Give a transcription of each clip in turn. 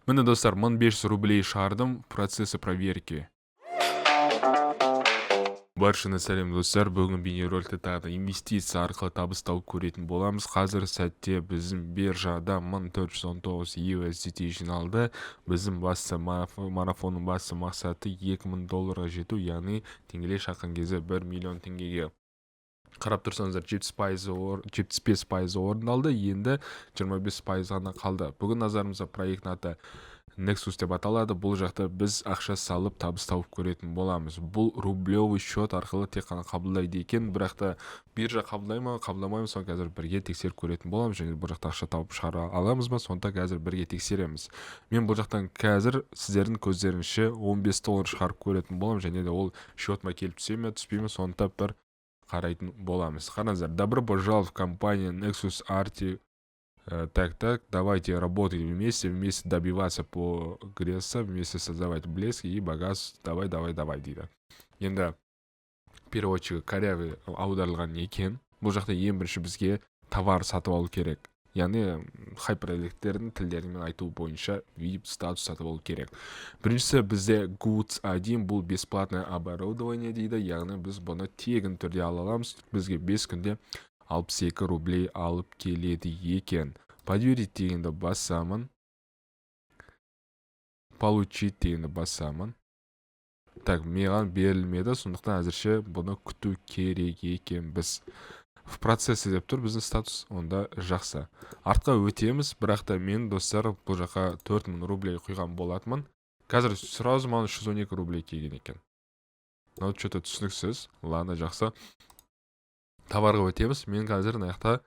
Міне, достар, 1500 рублей шығардым. Процессы проверки. Баршаны сәлем, достар! Бүгін бейнероликте тағы да инвестиция арқылы табыс тауып көретін боламыз. Қазір сәтте біздің биржада 1419 USDT жиналды. Біздің басты марафонның басты мақсаты 2000 долларға жету, яғни теңгелей шаққан кезде 1 миллион теңгеге. Қарап тұрсаңыздар, 70%-ы, 75%-ы орындалды, енді 25% ғана қалды. Бүгін назарымызда проекттің аты Nexus деп аталады. Бұл жақта біз ақша салып, табыс тауып көретін боламыз. Бұл рублевый счет арқылы тек қана қабылдайды екен, бірақ та биржа қабылдай ма, қабылдамай ма, соны қазір бірге тексеріп көретін боламыз. Және бұл жақта ақша тауып шығара аламыз ба, соны да қазір бірге тексереміз. Мен бұл жақтан қазір сіздердің көздеріңізше 15 доллар шығарып көретін боламын және де ол счетыма келіп түсе ме, түспей ме, соны да бір қарайтын боламыз. Қараңыздар: «Добро пожаловать в компанию Nexus Arti». Так, так, давайте работать вместе, вместе добиваться прогресса, вместе создавать блеск и богатство. Давай, давай, давай, дейді. Енді переводчигі корявый аударылған екен. Бұл жақта ең бірінші бізге товар сатып алу керек. Яғни хайперлектердің тілдерімен айту бойынша VIP статус сатып алу керек. Біріншісі бізде Goods 1, бұл бесплатное оборудование дейді, яғни біз бұны тегін түрде ала аламыз. Бізге 5 күнде 62 рублей алып келеді екен. Подтвердить дегенді басамын. Получить дегенді басамын. Так, маған берілмеді, сондықтан әзірше бұны күту керек екенбіз. В процессе деп тұр біздің статус, онда жақсы. Артқа өтеміз, бірақ та мен, достар, бұл жаққа 4000 рублей құйған болатынмын. Қазір сразу маған 312 рублей келген екен. Мынау что-то түсініксіз. Ладно, жақсы. Товарға өтеміз. Мен қазір мына жақта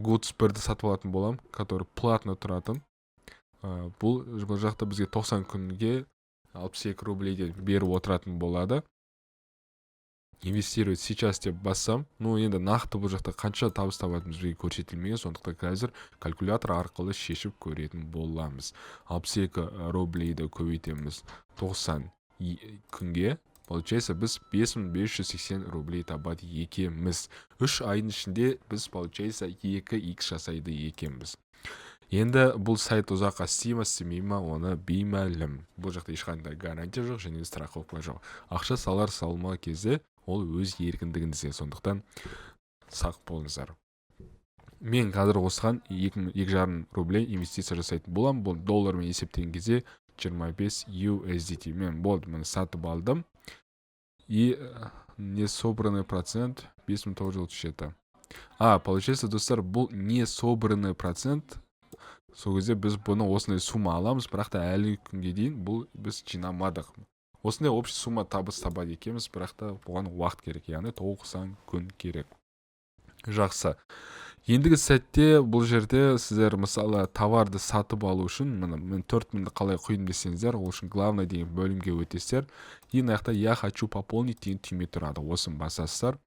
Goods 1-ді сатып алатын боламын, который платно тұратын. Бұл жақта бізге 90 күнге 62 рублейден беріп отыратын болады. Инвестировать сейчас деп бассам, ну, енді нақты бұл жақта қанша табыс табатынымыз бізге көрсетілмеген, сондықтан қазір калькулятор арқылы шешіп көретін боламыз. 62 рублейді көбейтеміз 90 күнге, получается, біз 5580 рублей табады екенбіз. 3 айдың ішінде біз, получается, 2 х жасайды екенбіз. Енді бұл сайт ұзаққа істей ма, істемей ма, оны беймәлім. Бұл жақта ешқандай гарантия жоқ және страховка жоқ. Ақша салар салма кезде ол өз еркіндігіңізде, сондықтан сақ болыңыздар. Мен қазір осыған 2,5 рублей инвестиция жасайтын боламын. Бұл доллармен есептеген кезде 25 USDT. Мен болды, міне, сатып алдым. И не собранный процент 5937. А, получается, достар, бұл не собранный процент. Сол кезде біз бұны осындай сумма аламыз, бірақ та әлі күнге дейін бұл біз жинамадық. Осындай общий сумма табыс табады екенбіз, бірақ та бұған уақыт керек, яғни 90 күн керек. Жақсы, ендігі сәтте бұл жерде сіздер, мысалы, товарды сатып алу үшін, міне, мен 4000-ді қалай құйдым десеңіздер, ол үшін «Главный» деген бөлімге өтесіздер и мына жақта «Я хочу пополнить» деген түйме тұрады, осыны басасыздар.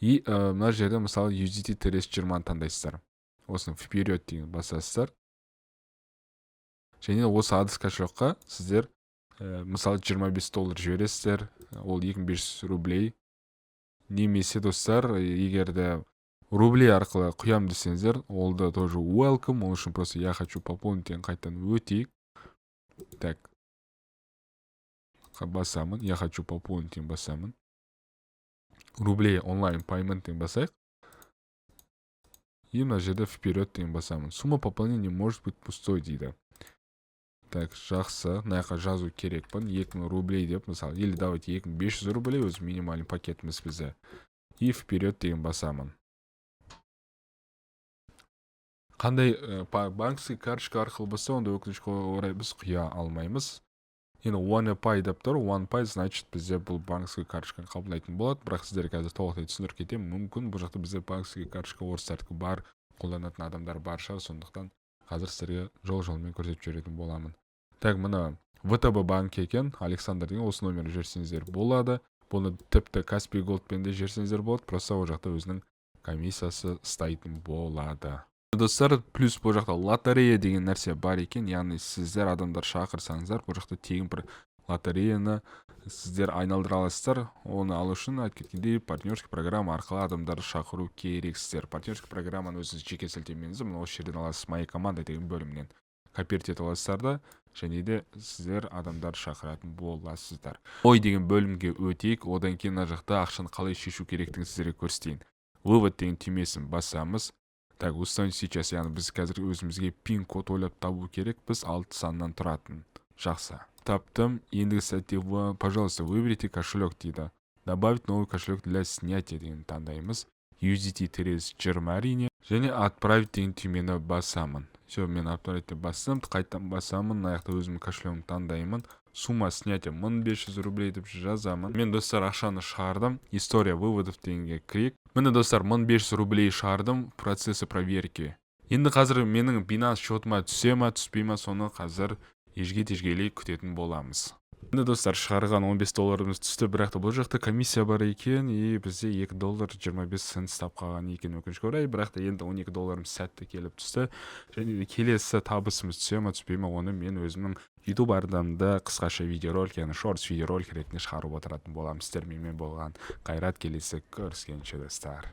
И мына жерде, мысалы, USDT TRC 20-ны таңдайсыздар, осыны «Вперед» деген басасыздар және осы адрес кошелекқа сіздер мысалы, 25 доллар жібересіздер, ол 2500 рублей. Немесе, достар, егер де рублей арқылы құям десеңіздер, ол да тоже welcome. Ол үшін просто «Я хочу пополнить» деген қайтадан өтейік. Так, басамын, «Я хочу пополнить» деген басамын, рублей онлайн payment деген басайық и мына жерде «Вперед» деген басамын. «Сумма пополнения может быть пустой» дейді. Так, жақсы, мына жаққа жазу керекпін 2000 рублей деп, мысалы, или давайте 2500 рублей, өзі минимальный пакетіміз бізде. И «Вперед» деген басамын. Қандай банковский карточка арқылы болса, онда, өкінішке орай, біз құя алмаймыз. Енді OnePay деп тұр. OnePay, значит, бізде бұл банковский карточканы қабылдайтын болады. Бірақ сіздерге қазір толықтай түсіндіріп кетемін. Мүмкін, бұл жақта бізде банковский карточка орыстардікі бар, қолданатын адамдар бар шығар, сондықтан қазір сіздерге жол жолмен көрсетіп жіберетін боламын. Так, мына ВТБ банк екен, Александр деген, осы номерді жіберсеңіздер болады. Бұны тіпті Каспий Голдпен де жіберсеңіздер болады, просто ол жақта өзінің комиссиясы ұстайтын болады, достар. Плюс бұл жақта лотерея деген нәрсе бар екен, яғни сіздер адамдар шақырсаңыздар, бұл жақта тегін бір лотереяны сіздер айналдыра аласыздар. Оны алу үшін, айтып кеткендей, партнерский программа арқылы адамдарды шақыру керексіздер. Партнерский программаны өзіңіз жеке сілтемеңізді мына осы жерден аласыз, «Моя команда» деген бөлімнен. Копировать етіп аласыздар да, және де сіздер адамдар шақыратын боласыздар. Ой деген бөлімге өтейік. Одан кейін мына жақта ақшаны қалай шешу керектігін сіздерге көрсетейін. «Вывод» деген түймесін басамыз. Так, «Установить сейчас», яғни біз қазір өзімізге пин код ойлап табу керекпіз, алты саннан тұратын. Жақсы, таптым. Ендігі сәтте «Пожалуйста, выберите кошелек» дейді. «Добавить новый кошелек для снятия» деген таңдаймыз. USDT TRC20, әрине. Және «Отправить» деген түймені басамын. Все, мен «Отправить» деп бастым, қайтадан басамын. Мына жақта өзімнің кошелегімді таңдаймын. Сумма снятия 1500 рублей деп жазамын. Мен, достар, ақшаны шығардым. «История выводов» дегенге кірейік. Міне, достар, 1500 рублей шығардым. Процессы проверки. Енді қазір менің Binance счетыма түсе ма, түспей ма, соны қазір ежге тежгелей күтетін боламыз. Енді, достар, шығарған 15 долларымыз түсті, бірақ та бұл жақта комиссия бар екен, и бізде 2 доллар 25 цент ұстап қалған екен, өкінішке орай. Бірақ та енді 12 долларымыз сәтті келіп түсті. Және де келесі табысымыз түсе ма, түспей ма, оны мен өзімнің YouTube арнамда қысқаша видеоролик, яғни шортс видеоролик ретінде шығарып отыратын боламын. Сіздер менімен болған Қайрат. Келесі көріскенше, достар.